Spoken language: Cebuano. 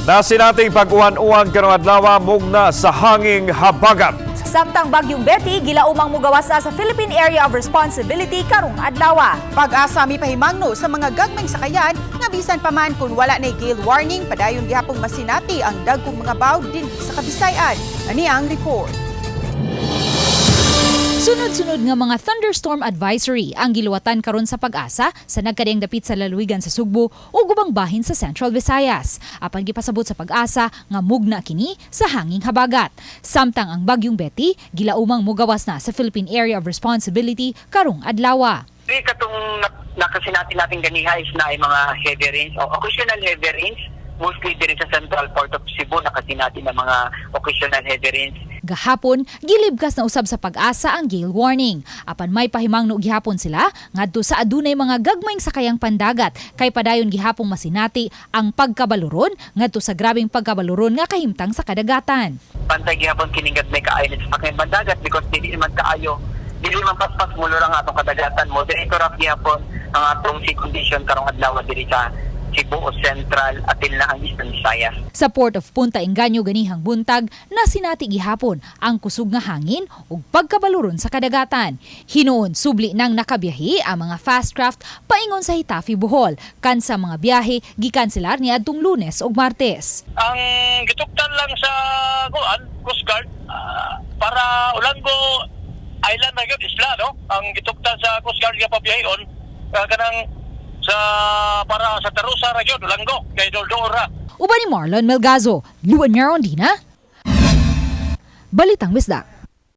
Nasinating pag-uwan-uwan karong adlaw, mugna sa hanging habagat. Samtang Bagyong Betty, gilaumang mugawas na sa Philippine Area of Responsibility karong adlaw. Pag-asa mipahimangno sa mga gagmayng sakayan nga bisan pa man kung wala na gale warning, padayon gihapong masinati ang dagkong mga bawd dinhi sa Kabisayaan. Ani ang report. Sunod-sunod nga mga thunderstorm advisory ang giluwatan karon sa Pag-asa sa nagkadiang dapit sa lalawigan sa Sugbo ug ubang bahin sa Central Visayas. Apan gipasabot sa Pag-asa nga mugna kini sa hanging habagat. Samtang ang Bagyong Betty, gilaumang mugawas na sa Philippine Area of Responsibility karong adlaw. Di katong nakasinati natin ganiha is na ay mga heavy rains o occasional heavy rains, mostly din sa central part of Cebu nakasinati ng mga occasional heavy rains. Gahapon, gilibkas na usab sa Pag-asa ang gale warning. Apan may pahimangno gihapon sila ngadto sa adunay mga gagmayng sakayang pandagat kay padayon gihapong masinati ang pagkabaluron ngadto sa grabeng pagkabaluron nga kahimtang sa kadagatan. Pantay gihapon kining gagmay kaayo sa sakayang pandagat because dili man kaayo, dili man paspas mulo lang atong kadagatan, moderate ra gihapon ang atong sea condition karong adlaw diri sa Cebu o Central atil na ang Eastern Visayas. Sa Port of Punta Engaño ganihang buntag, nasinati gihapon ang kusog nga hangin ug pagkabaluron sa kadagatan. Hinuon subli nang nakabiyahe ang mga fast craft paingon sa Getafe, Bohol. Kansa mga biyahe gikanselar niadtong Lunes ug Martes. Ang gituktan lang sa kuan, Coast Guard, para Olango Island na yun, isla, no? Ang gituktan sa Coast Guard nga pabiyahon, kanang sa para sa Tarusa ra gyud, Olango, kay Doldoor ra. Uban ni Marlon Melgazo, Luan Merondina, Balitang Bisdak.